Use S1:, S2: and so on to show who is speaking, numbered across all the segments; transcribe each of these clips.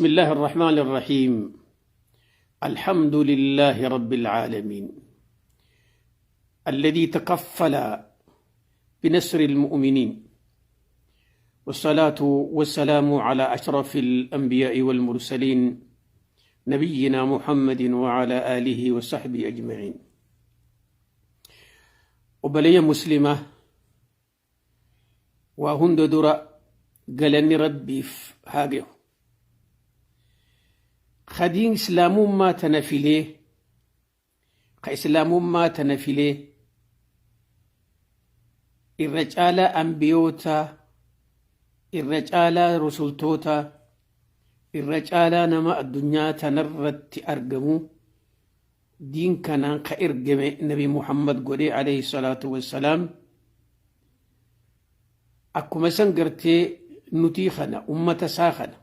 S1: بسم الله الرحمن الرحيم الحمد لله رب العالمين الذي تكفل بنصر المؤمنين والصلاة والسلام على أشرف الأنبياء والمرسلين نبينا محمد وعلى آله وصحبه أجمعين وبلي مسلمة وهند درا قالني ربي في هاجه Ka diin islaamummaa tana filee, ka islaamummaa tana filee irra caalaa ambiyootaa, irra caalaa rusultootaa, irra caalaa nama addunyaa tanarratti argamu diin kanaan ka ergame Nabi Muhammad godhee alayhi salaatu wassalaam. Akkuma san gartee nutii kana ummata isaa kana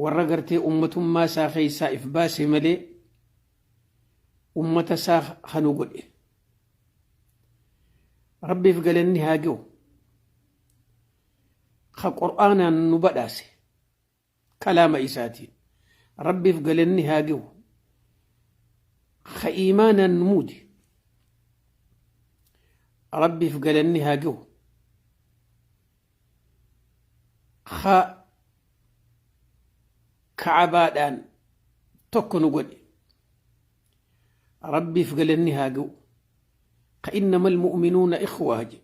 S1: warra gartee ummatummaa isaa keessaa if baase malee ummata isaa kanu godhe. Rabbiif galanni haa ga'u ka Qur'aanaan nu badhaase kalaama isaatiin. Rabbiif galanni haa ga'u ka iimaanaan nu muude. Rabbiif galanni haa ga'u ka ka'abaadhaan tokko nu godhe. Rabbiif galanni haa ga'u ka innamal mu'minuuna ikhwaa jedhe.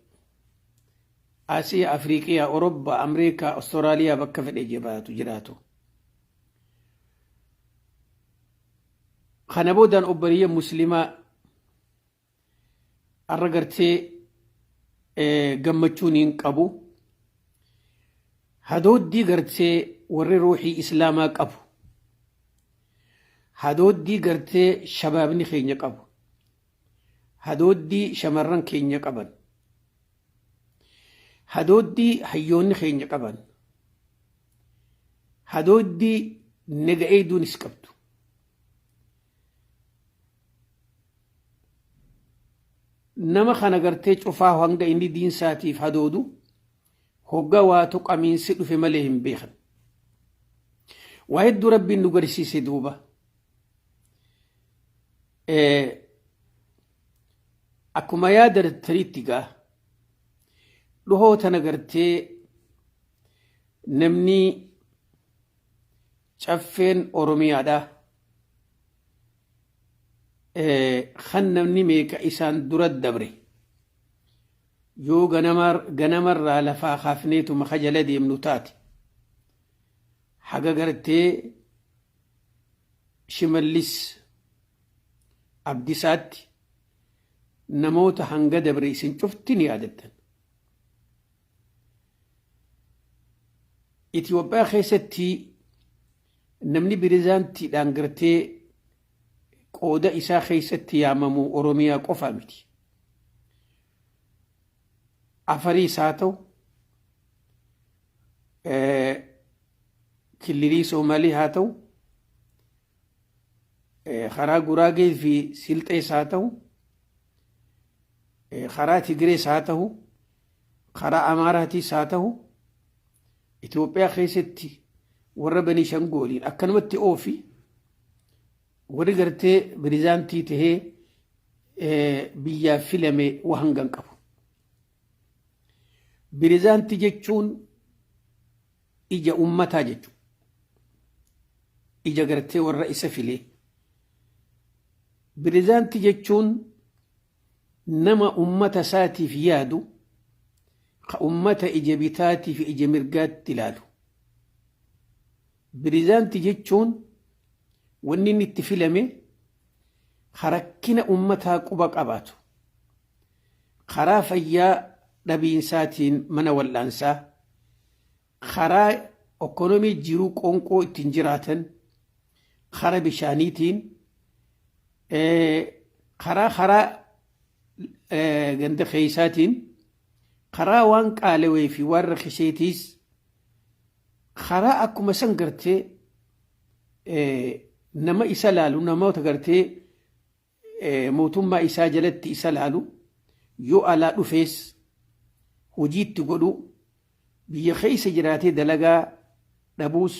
S1: Asiya, Afriiqiyaa, Orobbaa, Ameerikaa, Austraaliyaa bakka fedhe jiraatu jiraatu. Kana boodaan obboleeyyan muslimaa har'a gartee gammachuun hin qabu. Hadooddii gartee warri ruuxii islaamaa qabu. Hadooddii gartee shabaabni keenya qabu. Hadooddii shamarran keenya qaban. Hadooddii hayyoonni keenya qaban. Hadooddii nega eeyduunis qabdu. Nama kana gartee cufaa hanga inni diinsaatiif hadoodu hogga waa tuqamiinsi dhufe malee hin beekan. Waa hedduu Rabbiin nu garsiise duuba. Akkuma yaadattanitti gaa dhihoo tana gartee namni Caffeen Oromiyaadha. Kan namni meeqa isaan dura dabre yoo ganamarraa lafaa kaafneetuma ka jala deemnu taate haga gartee Shimallis Abdisaatti namoota hanga dabre isin cufti ni yaadattan. Itoophiyaa keessatti namni pirezidaantiidhaan gartee qooda isaa keessatti yaamamu Oromiyaa qofa miti. Afariis haa ta'u, killilii Soomaalii haa ta'u, karaa Guraagee fi Silxees haa ta'u, karaa Tigirees haa ta'u, karaa Amaaraatiis haa ta'u, Itoophiyaa keessatti warra Beniishangooliin akkanumatti oofi warri gartee pirezidaantii tahee biyyaaf filame waa hanga hin qabu. Pirezidaantii jechuun ija ummataa jechuudha. Ija gartee warra isa filee. Pirezidaantii jechuun nama ummata isaatiif yaadu, ka ummata ija bitaatii fi ija mirgaatti ilaalu. Pirezidaantii jechuun wanni inni itti filame ka rakkina ummataa quba qabaatu. Karaa fayyaa dhabiinsaatiin mana wal'aansaa, karaa ekonomii jiruu qoonqoo ittiin jiraatan, karaa bishaaniitiin, karaa ganda keessaatiin, karaa waan qaalawee fi waan rakiseetiis, karaa akkuma san gartee nama isa laalu namoota gartee mootummaa isaa jalatti isa laalu yoo alaa dhufees hojiitti godhu biyya keessa jiraatee dalagaa dhabuus.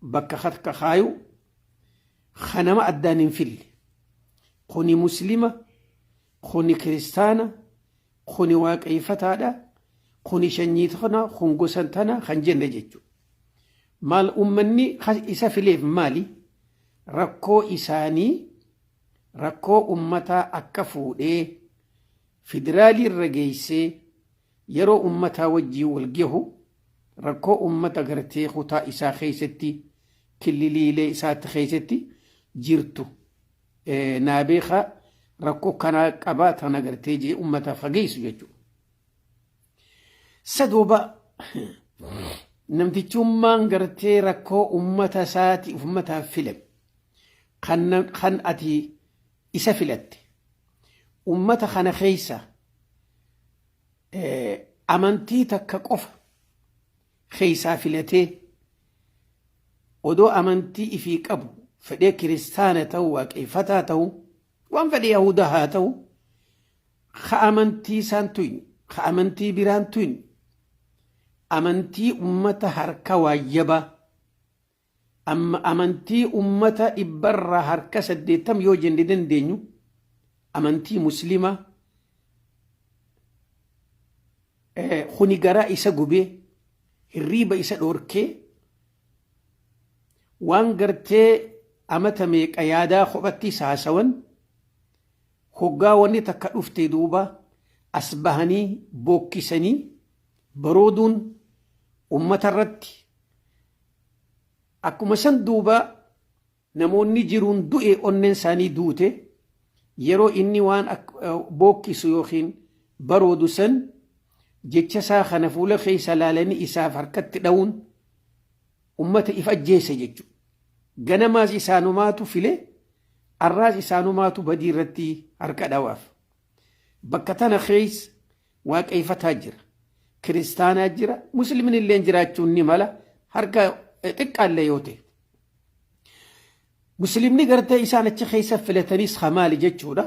S1: Bakka harka kaayu kanama addaan hin fille. Kuni muslima, kuni kiristaana, kuni waaqeeffataadha, kuni shanyii tana, kun gosa tana kan jenne jechuudha. Maal ummanni isa fileef maali? Rakkoo isaanii, rakkoo ummataa akka fuudhee federaalii irra geessee yeroo ummataa wajjin wal gahu rakkoo ummata gartee kutaa isaa keessatti, killiliilee isaatti keessatti jirtu naa beekaa, rakkoo kanaa qabaa tana gartee jee ummataaf fageessu jechuudha. Saduuba namtichummaan gartee rakkoo ummata isaati ummataaf filame kan ati isa filatte ummata kana keessa amantii takka qofa keessaa filatee, odoo amantii ifii qabu fedhee kiristaana ta'u, waaqeffataa ta'u, waan fedhe yahudaa haa ta'u, ka amantii isaan tuyne, ka amantii biraan tuyne, amantii ummata harka waayyabaa, amma amantii ummata 80% yoo jenne dandeenyu, amantii muslimaa kuni garaa isa gubee hirriiba isa dhoorkee, waan gartee amata meeqa yaadaa kophatti haasawan, hoggaa wanni takka dhufte duuba as bahanii bookkisanii barooduun ummata irratti. Akkuma san duuba namoonni jiruun du'e, onneen isaanii duute, yeroo inni waan bookkisu yookiin baroodu san jecha isaa kana fuula keessa laalanii isaaf harkatti dha'uun ummata if ajjeese jechuudha. Ganamaas isaanumaatu file, arraas isaanumaatu badii irratti harka dhawaaf. Bakka tana keessa waaqeffataa jira. Kiristaanaa jira. Musliimni illee jiraachuun ni mala, harka xiqqaallee yoo ta'e. Musliimni gartee isaan achi keessa filatanis hamaali jechuudha.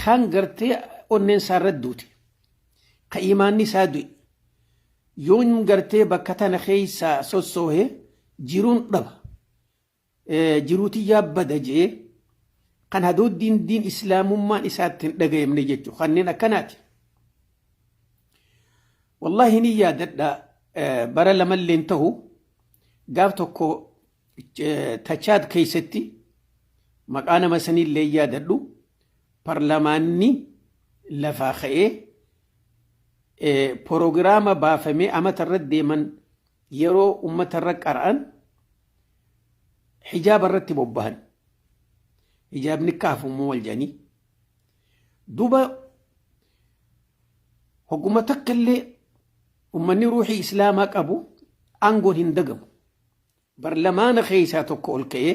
S1: Kan gartee onneen isaa irra duute. Ka imaanni isaa du'e. Yoon gartee bakka tana keessa sossoohe jiruun dhaba. Jiruutiyyaa bada jee kan hadooddiin diin islaamummaan isaatti hin dhagayamne jechuudha. Kanneen akkanaati. Wallaahi ni yaadadha, bara lamalleen ta'u gaaf tokko Tachaad keessatti, maqaa nama saniillee yaadadhu, parlamaanni lafaa ka'ee proogiraama baafamee amata irra deeman yeroo ummata irra qara'an hijaaba irratti bobbahan. Hijaabni kaafummoo wal jedhanii. Duuba hogguma takka illee ummanni ruuxii islaamaa qabu aangoon hin dagamu. Barlamaana keessaa tokko ol ka'ee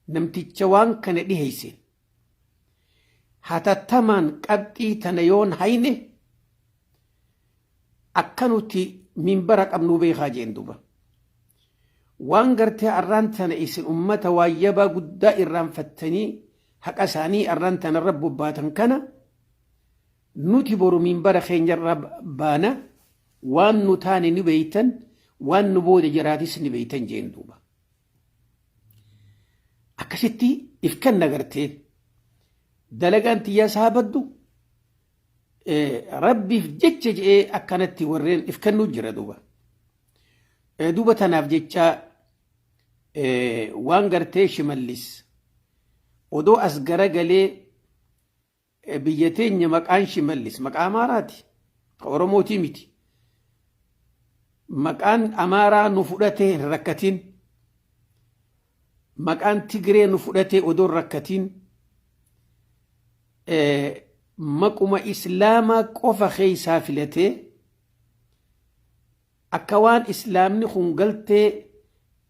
S1: namticha waan kana dhiheesse, hatattamaan qabxii tana yoon hayne akka nuti minbara qabnuu beekaa jeen. Duuba waan gartee arraan tana isin ummata waayyabaa guddaa irraanfattanii haqa isaanii arraan tanarra bobbaatan kana, nuti boru minbara keenyarra baana, waan nu taane ni beeytan, waan nu booda jiraatis ni beeytan jeen. Duuba akkasitti if kenna, gartee dalagaan tiyyaas haa baddu, rabbiif jecha je'ee akkanatti warreen if kennuu jira duuba. Duuba tanaaf jecha waan gartee Shimallis odoo as garagalee biyya teenya, maqaan Shimallis maqaa Amaaraati. Ka Oromootii miti. Maqaan Amaaraa nu fudhatee hin rakkatin. Maqaan Tigree nu fudhatee odoo hin rakkatin. Maquma Islaamaa qofa keessaa filatee akka waan Islaamni kun galtee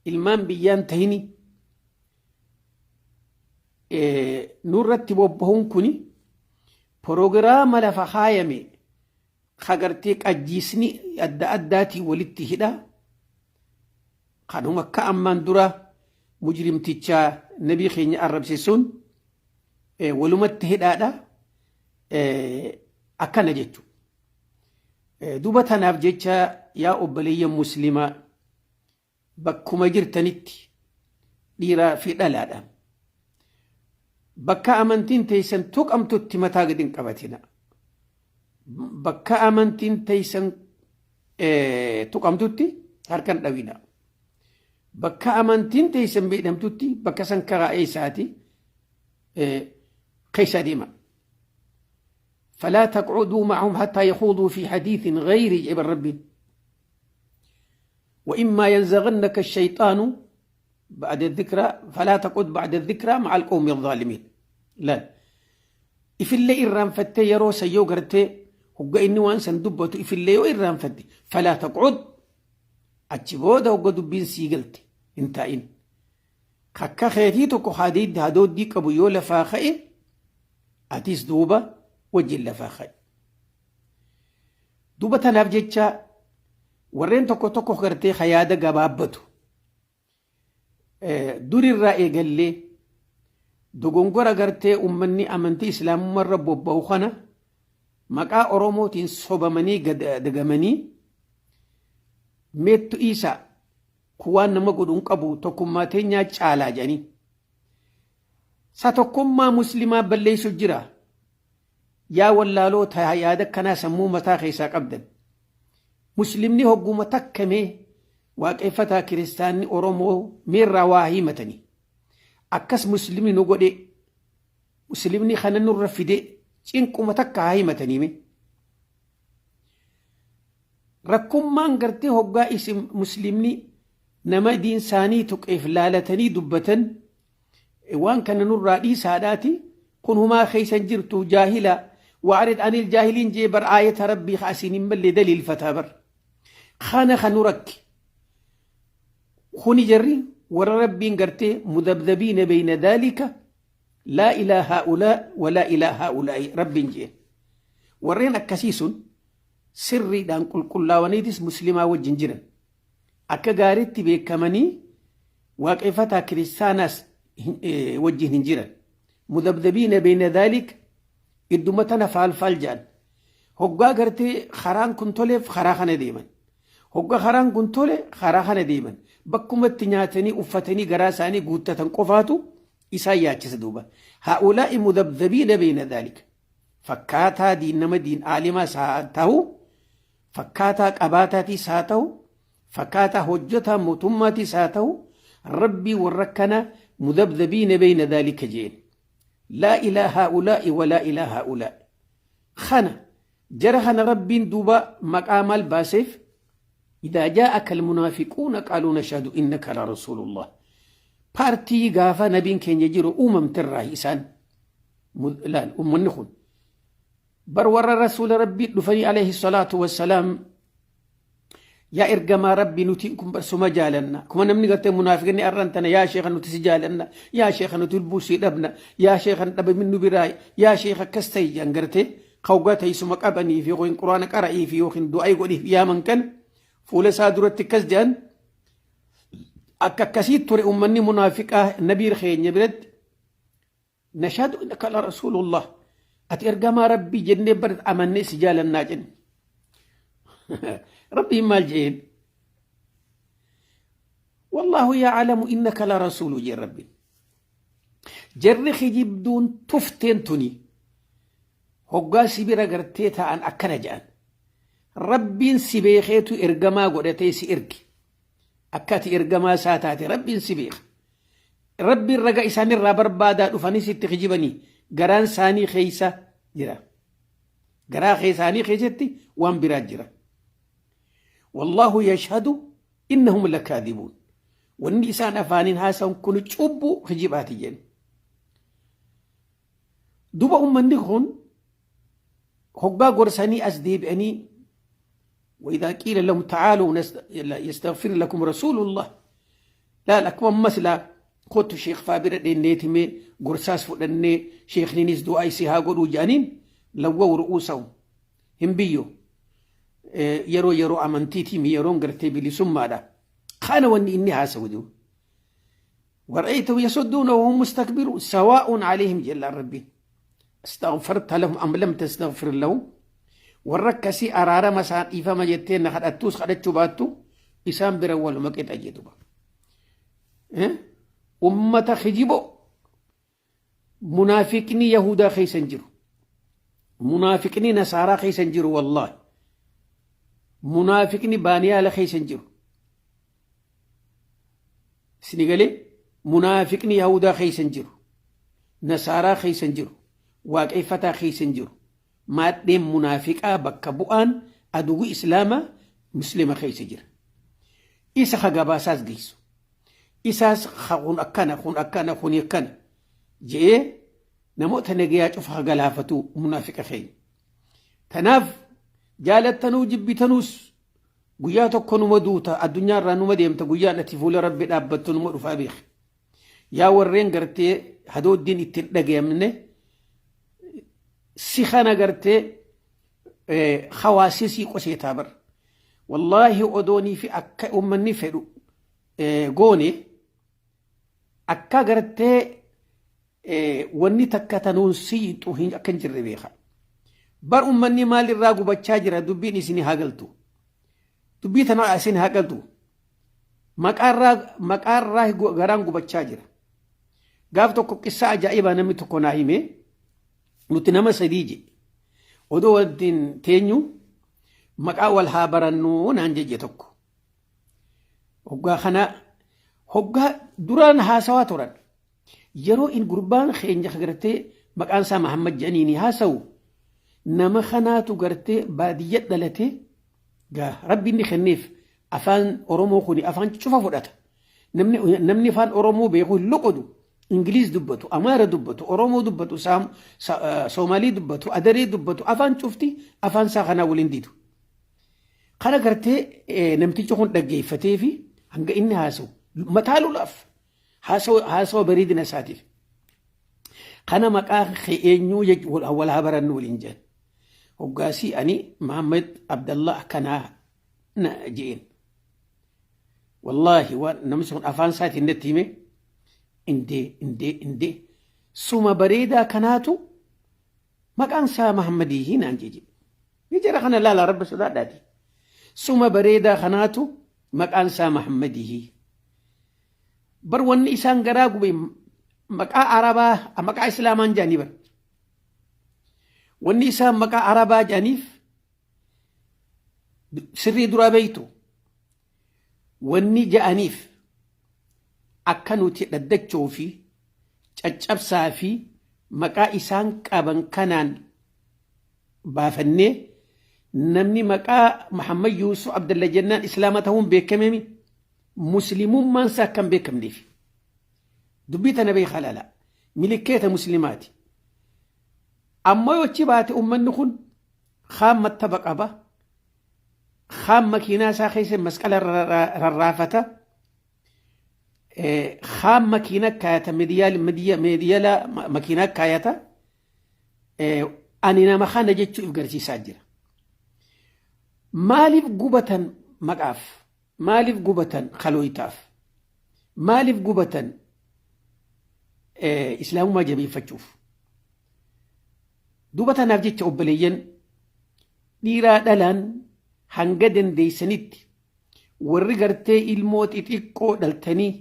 S1: ilmaan biyyaan tahini nurratti bobbahuun kuni proogiraama lafa kaayame kagartee qajjiisni adda addaatiin walitti hidha, kanuma akka ammaan dura mujrimtichaa nabii keenya arrabse sun walumatti hidhaadha akkana jechuudha. Duba tanaaf jecha yaa obboleeyyan muslimaa bakkuma jirtanitti dhiiraa fi dhalaadha. Bakka amantiin teessan tuqamtutti mataa gadi hin qabatina. Bakka amantiin teessan tuqamtutti harka hin dhawina. Bakka amantiin teessan miidhamtutti bakka san karaa eessaati keessa deema. فلا تقعدوا معهم حتى يخوضوا في حديث غير جبل ربي. وإما ينزغنك الشيطان بعد الذكرى فلا تقعد بعد الذكرى مع القوم الظالمين. لا ifillee irraanfattee yeroo san yoo gartee hogga inni waan san dubbatu ifillee yoo irraanfatte فلا تقعد achi booda hogga dubbiin sii galte hin taa'in. Kakka keetii tokko hadooddii qabu yoo lafaa ka'e atis duuba wajjin lafaa ka'e. Duuba tanaaf jecha warreen tokko tokko gartee yaada gabaabbatu durirraa eegallee dogongora gartee ummanni amantii islaamummaarra bobba'u kana maqaa Oromootiin sobamanii dagamanii meettu isaa kuwaan nama godhu hin qabu tokkummaa teenyaa caalaa jedhanii. Sa tokkummaa muslimaa balleessu jira. Yaa wallaalota yaada akkanaa sammuu mataa keessaa qabdan. Muslimni hogguma takkamee waaqeffataa kiristaanni Oromoo meerraa waa himatanii. Akkas muslimni nu godhe muslimni kana nurra fide cinquma takka haa himatanii mee. Rakkummaan gartee hoggaa isin muslimni nama diin isaanii tuqeef laalatanii dubbatan waan kana nurraa dhiisaadhaati kun humaa keeysan jirtu jaahila وأعرض عن الجاهلين jee bar aayata rabbii asiin hin malle daliilfataa bar kana kan nu rakki kuni jarri warra rabbiin gartee مذبذبين بين ذلك لا إلى هؤلاء ولا إلى هؤلاء rabbiin jeen warreen akkasii sun sirriidhaan qulqullaawaniitis muslimaa wajjin jiran akka gaariitti beekamanii waaqeffataa kiristaanaas wajjin hin jiran. مذبذبين بين ذلك idduma tana faalfaal jedhan. Hoggaa gartee karaan kun toleef karaa kana deeman, hoggaa karaan kun tole karaa kana deeman, bakkumatti nyaatanii uffatanii garaa isaanii guuttatan qofaatu isaan yaachisa. Duuba هؤلاء مذبذبين بين ذلك fakkaataa diin nama diin aalimaas haa ta'u, fakkaataa qabaataatiis haa ta'u, fakkaataa hojjetaa mootummaatiis haa ta'u, rabbii warra kana مذبذبين بين ذلك jeen لا إلى هؤلاء ولا إلى هؤلاء. خنا جرحنا ربي دوبا مقام الباسف إذا جاءك المنافقون قالوا نشهد إنك لرسول الله. Paartii gaafa nabiin keenya jiru uumamterraa isaan laal ummanni kun bar warra rasuula rabbii dhufanii عليه الصلاة والسلام yaa ergamaa rabbii nuti kun suma jaalanna. Kuma namni gartee munaafiqni arran tana yaa sheekha nuti si jaalanna, yaa sheekha nuti lubbuu sii dhabna, yaa sheekha dhabamin nu biraa, yaa sheekha akkas ta'e jedhan gartee kawgaa teessuma qabanii fi yookiin quraana qara'ii fi yookiin du'aa godhiif yaaman kan fuula isaa duratti akkas jedhan. Akka akkasii ture ummanni munaafiqaa nabii keenya biratti نشهد إنك لرسول الله ati ergamaa rabbii jennee bar amannee si jaalannaa jenne. Rabbiin maal jeen? والله يعلم إنك لرسوله jeen rabbiin. Jarri kijibduun tufteen tuni hoggaa si bira gartee ta'an akkana jedhan. Rabbiin si beekeetu ergamaa godhatee si ergi. Akka ati ergamaa isaa taate rabbiin si beeka. Rabbiin raga isaanirraa barbaadaa dhufanii sitti kijibanii garaan isaanii keessa jira. Garaa isaanii keessatti waan biraa jira. والله يشهد إنهم لكاذبون. Wanni isaan afaaniin haasawan kun cubbuu kijibaati jenna. Duba ummanni kun hoggaa gorsanii as deebi'anii وإذا قيل لهم تعالوا يستغفر لكم رسول الله لا لكم ammas laa kottu sheekh faa bira dhenneetime gorsaas fudhannee sheekninis du'aa isii haa godhuu jedhaniin لووا رؤوسهم hin biyyo yeroo yeroo amantiitiin yeroon gartee bilisummaadha. Kana wanni inni haasawu jiru. ورأيتهم يصدون وهم مستكبرون سواء عليهم جل ربي استغفرت لهم أم لم تستغفر لهم. Warra akkasii araarama isaan dhiifama jettee na kadhattuus kadhachuu baattu isaan bira waluma qixa jedhuba. Ummata kijiboo munaafiqni Yahudaa keessa hin jiru. Munaafiqni Nasaaraa keessa hin jiru wallaahi. Munaafiqni Baaniyaala keessa hin jiru. Isini galee munaafiqni Yahudaa keessa hin jiru. Nasaaraa keessa hin jiru. Waaqeffataa keessa hin jiru. Maadheen munaafiqaa bakka bu'aan aduwwi Islaamaa Muslima keessa jira. Isa ka gabaasaas geessu. Isaas ka kun akkana kun akkana kun akkana je'ee namoota nagayaa cufa ka galaafatu munaafiqa keenya. Tanaaf jaalattanuu jibbitanuus guyyaa tokko numa duuta addunyaa irraa numa deemta guyyaan ati fuula rabbi dhaabbattu numa dhufaa beeki. Yaa warreen gartee hadooddiin ittiin dhagayamne si kana gartee hawaasii sii qoseetaa bar. Wallaahi odoonii fi akka uummanni fedhu goone akka gartee wanni takka tanuun siixu akka hin jirre beeka. Bar uummanni maalirraa gubachaa jira dubbiin isin haa galtu. Dubbii tana isin haa galtu. Maqaarraa garaan gubachaa jira. Gaaf tokko qissaa ajaa'ibaa namni tokko naa hime nuti nama sadii je. Odoo wajjin teenyu maqaa wal haa barannuu naan jeje tokko. Hoggaa kana hoggaa duraan haasawaa turan. Yeroo in gurbaan keenya gartee maqaan isaa Mahammad jedhaniini haasawu nama kanaatu gartee baadiyya dhalate gaa rabbi inni kenneef afaan Oromoo kuni afaan cufa fudhata. Namni afaan Oromoo beeku hin loqodu. Ingiliz dubbatu, Amaara dubbatu, Oromoo dubbatu, Soomaalii dubbatu, Adaree dubbatu, afaan cufti afaan isaa kanaa waliin didu. Kana gartee namtichi kun dhaggeeffatee fi hanga inni haasawu mataa lolaaf haasawa bareedina isaatiif. Kana maqaa kee eenyuu wal haa barannu waliin jedhan. Hoggaasii ani Mahammad Abdallah akkanaa na je'een. Wallaahi waan namni sun afaan isaatiin natti hime indee indee indee suma bareedaa kanaatu maqaan isaa Mahammadii naan jedhe. Ni jara kana laala rabbi sodaadhaati. Suma bareedaa kanaatu maqaan isaa Mahammadii. Bar wanni isaan garaa gube maqaa Arabaa maqaa Islaamaan jedhanii bar. Wanni isaan maqaa Arabaa jedhaniif sirrii duraa beektu wanni ja'aniif akka nuti dhaddachoo fi caccabsaa fi maqaa isaan qaban kanaan baafannee namni maqaa Muhammad Yuusuf Abdalla jennaan Islaama ta'uun beekamemi muslimummaan isaa akka hin beekamneef dubbii tana beekaa laala milikkeeta muslimaati ammoo yoo achi baate ummanni kun kaan mattaba qaba kaan makiinaa isaa keessa masqala rarraafata kaan makiina kaayata miidiyala makiinaa kaayata ani nama kana jechuu if garsiisaa jira. Maaliif gubatan maqaaf? Maaliif gubatan kalooytaaf? Maaliif gubatan islaamummaa jabeeffachuuf? Duuba tanaaf jecha obboleeyyan dhiiraa dhalaan hanga dandeessanitti warri gartee ilmoo xixiqqoo dhaltanii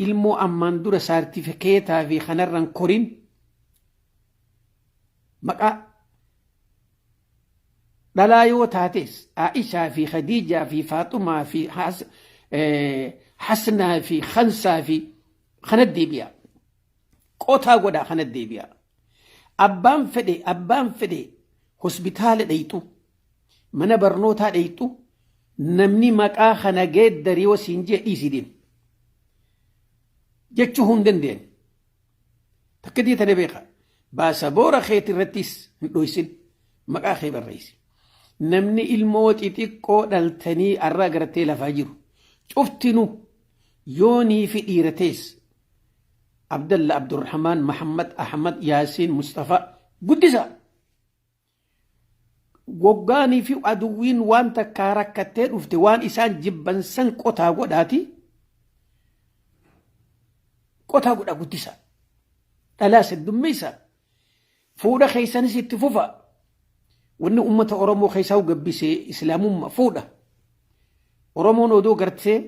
S1: ilmoo ammaan dura saartifikeetaa fi kanarran korin maqaa dhalaa yoo taates Aishaa fi Khadiijaa fi Faaxumaa fi Hasnaa fi Khansaa fi kana deebi'a. Qotaa godhaa kana deebi'a. Abbaan fedhe hospitaala dhayxu mana barnootaa dhayxu namni maqaa kana geeddari yoo siin jee dhiisii deemu. Jechuu hin dandeenye. Takka diitane beeka. Baasaboora keeti irrattis hin dhoysin maqaa kee barreessi. Namni ilmoo xixiqqoo dhaltanii arra gartee lafaa jiru. Cuftinu yoonii fi dhiira tees Abdalla Abdurrahman Muhammad Ahmad Yaasiin Mustafa guddisa. Woggaanii fi aduwwiin waan takkaa rakkattee dhufte waan isaan jibban san qotaa godhaati. Qotaa godha guddisa. Dhalaas heddummeessa. Fuudha keessanis itti fufa. Wanni ummata Oromoo keessaa gabbisee islaamummaa fuudha. Oromoon odoo gartee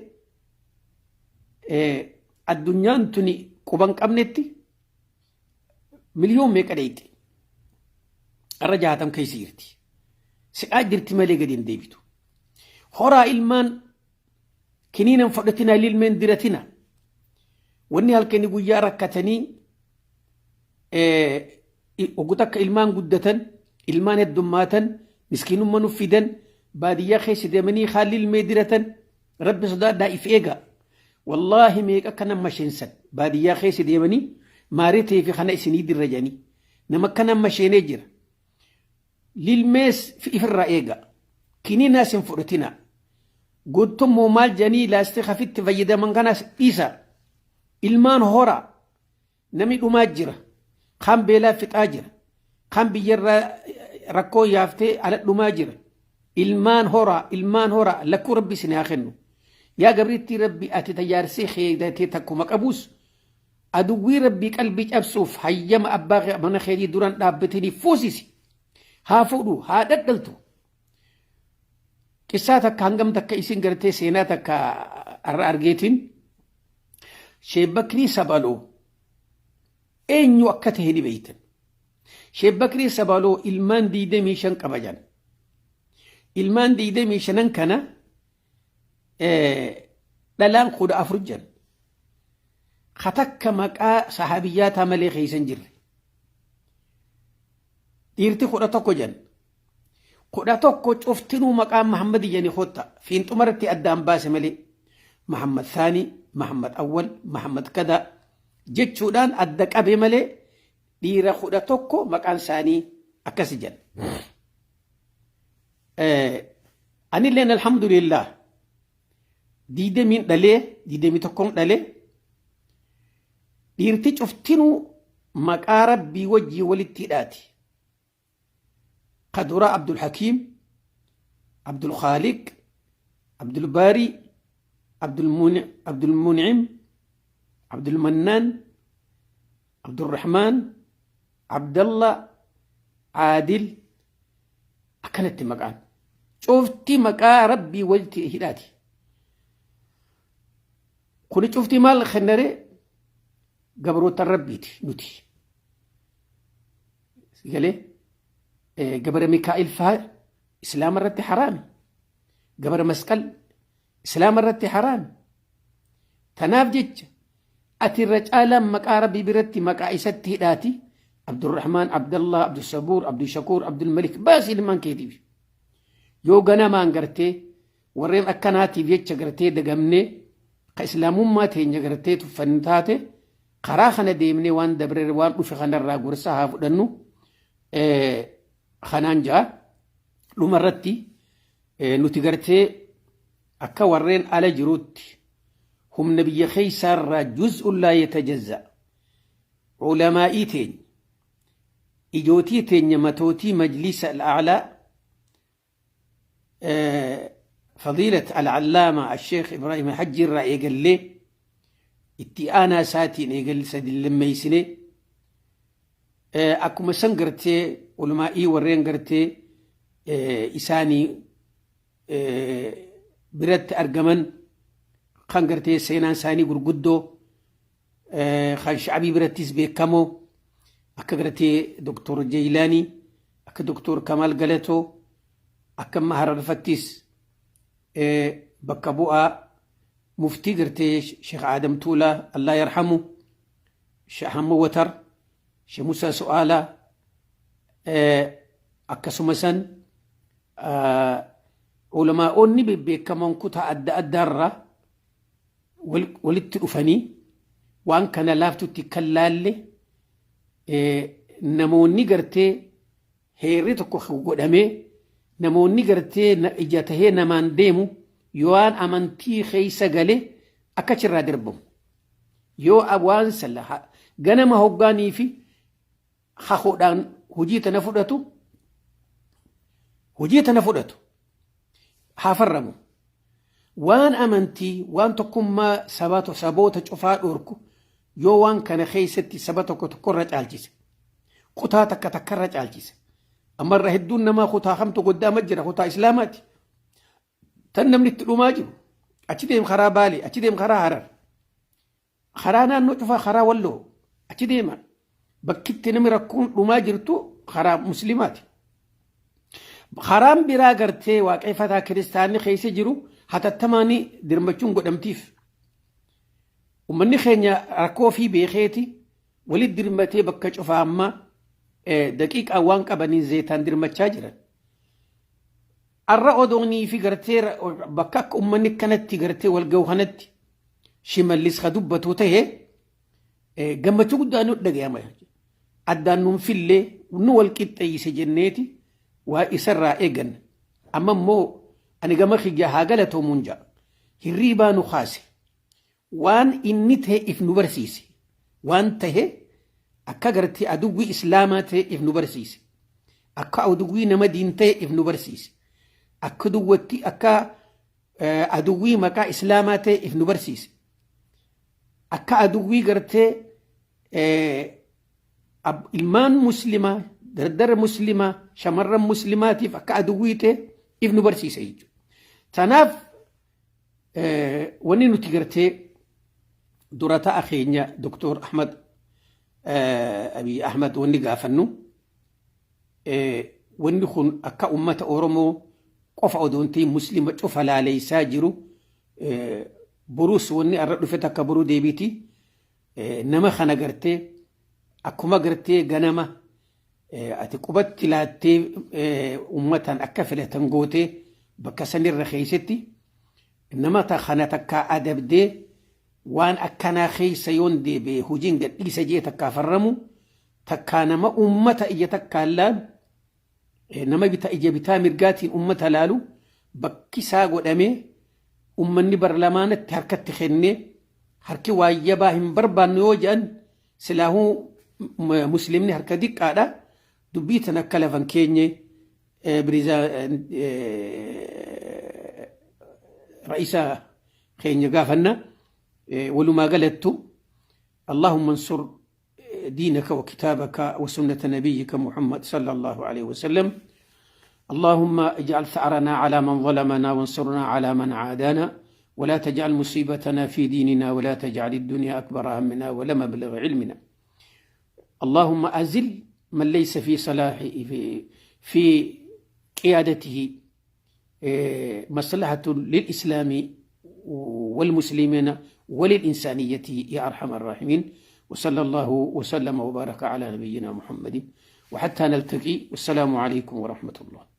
S1: addunyaan tuni quban qabnetti miliyoon meeqa dheeyxe. Irra 60 keessa jirti. Siqaa jirti malee gadi hin deebitu. Horaa ilmaan, kiniinan fudhatina, ilmeen diratina. Wanni halkanii guyyaa rakkatanii oggu takka ilmaan guddatan, ilmaan heddummaatan, miskiinummaa nuuf fidan, baadiyyaa keessa deemanii haalli ilmee diratan. Rabbi sodaadhaa, if eega. Wallaahi meeqa kana masheensan baadiyyaa keessa deemanii maaritee fi kana isinii dirra jedhanii nama kana masheenee jira. Lilmees ifirraa eega. Kiniinaas hin fudhatina. Guutummoo maal jedhanii laastii hafitti fayyadaman kanas dhiisa. Ilmaan hora. Namni dhumaa jira. Kaan beelaa fixaa jira. Kaan biyyarraa rakkoo yaaftee ala dhumaa jira. Ilmaan horaa, ilmaan horaa, lakkuu Rabbi isin haa kennu. Yaa gabrittii Rabbi, ati tayyaarsee keedatee takkuma qabuus aduwwii Rabbii qalbii cabsuuf hayyama abbaa mana keetii duran dhaabbatanii fuusisi. Haa fuudhu, haa dhadhaltu. Qissaa takka hangam takka isin gartee seenaa takka har'a argeetiin Sheebbakrii Sabaloo eenyu akka ta'e ni beektan. Sheebbakrii Sabaloo ilmaan 25 qaba jedhan. Ilmaan 25n kana dhalaan 14 jedhan. Katakka maqaa sahabiyyaataa malee keessa hin jirre. Dhiirti 11 jedhan. 11 cuftinuu maqaa Mahammad jedhanii kotta. Fiinxumarratti addaan baase malee. Mahammad Saanii, Mahammad Awwal, Mahammad Kadaa jechuudhaan adda qabe malee dhiira 11 maqaan isaanii akkas jedhan. Anilleen alhamdulillah 20n dhalee, 21n dhalee, dhiirti cuftinuu maqaa Rabbii wajjii walitti hidhaati. Ka dura Abdul Hakiim, Abdul Khaaliq, Abdul Baarii, Abdul Muncim, Abdul Mannaan, Abdurrahmaan, Abdallah, Aadil akkanatti maqaan. Cufti maqaa Rabbii walitti hidhaati. Kuni cufti maal kennaree gabroota Rabbiiti nuti. Galee gabara Mikaa'il faa Islaama irratti haraami. Gabara Masqal Islaama irratti haraami. Tanaaf jecha ati irra caalaan maqaa Rabbii biratti maqaa isatti hidhaati. Abdurrahmaan, Abdallah, Abdussabuur, Abdushakuur, Abdulmalik baasi ilmaan keetiif. Yoo ganamaan gartee warreen akkanaatiif jecha gartee dagamnee ka islaamummaa teenya gartee tuffanni taate, karaa kana deemnee waan dabre waan dhufe kanarraa gorsa haa fudhannu kanaan ja'a. Dhumarratti nuti gartee akka warreen ala jiruutti humna biyya keessaarraa juz'un laa yatajazza ulamaa'ii teenya, ijootii teenya, matootii majlisa al'aalaa, fadiilat al'allaama asheekh Ibraahim Hajji irraa eegallee itti aanaa isaatiin eegalle sadi lammeessinee, akkuma san gartee ulamaa'ii warreen gartee isaanii biratti argaman kan gartee seenaan isaanii gurguddoo kan sha'abii birattis beekamoo akka gartee Doktor Jeeyilaanii, akka Doktor Kamaal Galatoo, akka amma Hararfattis bakka bu'aa muftii gartee Sheekh Aadam Tuulaa Allah yarhamu, Sheekh Hamma Watar, Sheekh Musaa Su'aalaa, akkasuma san ulamaa'onni bebbeekamoon kutaa adda addaarraa walitti dhufanii waan kana laaftutti kan laalle namoonni gartee heerri tokko godhamee namoonni gartee ija tahee namaan deemu yoo waan amantii keessa gale akka achirraa darbamu yoo waan salla ganama hoggaanii fi hahoodhaan hojii tana fudhatu, hojii tana fudhatu haa farramu. Waan amantii, waan tokkummaa saboota cufaa dhorku yoo waan kana keessatti saba tokko tokkorra caalchise, kutaa takka takkarra caalchise. Ammarra hedduun namaa kutaa kamtu goddaama jira kutaa Islaamaati. Tan namni itti dhumaa jiru. Achi deem karaa Baalee, achi deem karaa Harar. Karaa naannoo cufaa karaa Walloo achi deema. Bakki itti namni rakkoon dhumaa jirtu karaa Muslimaati. Karaan biraa gartee waaqeffataa kiristaanni keessa jiru hatattamaanii dirmachuun godhamtiif. Uummanni keenya rakkoo fi beekeeti walitti dirmatee bakka cufaa amma daqiiqaa waan qabaniin zeetaan dirmachaa jiran. Arra odoonii fi gartee bakka akka uummanni kanatti gartee wal ga'u kanatti Shimallis ka dubbatu ta'e gammachuu guddaa nu dhaga'ama. Addaan nuun fillee nu wal qixxeeyse jenneeti waa isarraa eeganna. Amma immoo ani gama kiyya haa galatoomuun ja'a. Hirriibaa nu kaase. Waan inni ta'e if nu barsiise. Waan ta'e akka gartee aduwwii islaamaa ta'e if nu barsiise. Akka aduwwii nama diin ta'e if nu barsiise. Akka duwwatti akka aduwwii maqaa islaamaa ta'e if nu barsiise. Akka aduwwii gartee ilmaan muslimaa dardara muslimaa shamarran muslimaatiif akka aduwwii ta'e if nu barsiise jechuudha. Tanaaf wanni nuti gartee dura ta'a keenya Dr. Ahmad Abiy Ahmad wanni gaafannu wanni kun akka ummata Oromoo qofa odoo hin ta'in muslima cufa laaleessaa jiru boruus wanni arra dhufe takka boruu deebiiti nama kana gartee akkuma gartee ganama ati qubatti laattee ummataan akka filatan gootee bakka sanirra keessatti nama kana takkaa adabdee waan akkanaa keessa yoon deebi'e hojiin gadhiisa jee takkaa farramu takkaa nama ummata ija takkaan laalu nama bita ija bitaa mirgaatiin ummata laalu bakki isaa godhamee ummanni barlamaanatti harkatti kennee harki waayyabaa hin barbaannu yoo jedhan silaahuu muslimni harka diqqaadha dubbii tan akka lafan keenye ra'isa keenya gaafanna walumaa galattu اللهم انصر دينك وكتابك وسنة نبيك محمد صلى الله عليه وسلم. اللهم اجعل ثأرنا على من ظلمنا وانصرنا على من عادانا ولا تجعل مصيبتنا في ديننا ولا تجعل الدنيا أكبر همنا ولا مبلغ علمنا. اللهم أزل من ليس في صلاح في قيادته مصلحة للإسلام والمسلمين وللإنسانية يا أرحم الراحمين. وصلى الله وسلم وبارك على نبينا محمد وحتى نلتقي، والسلام عليكم ورحمة الله.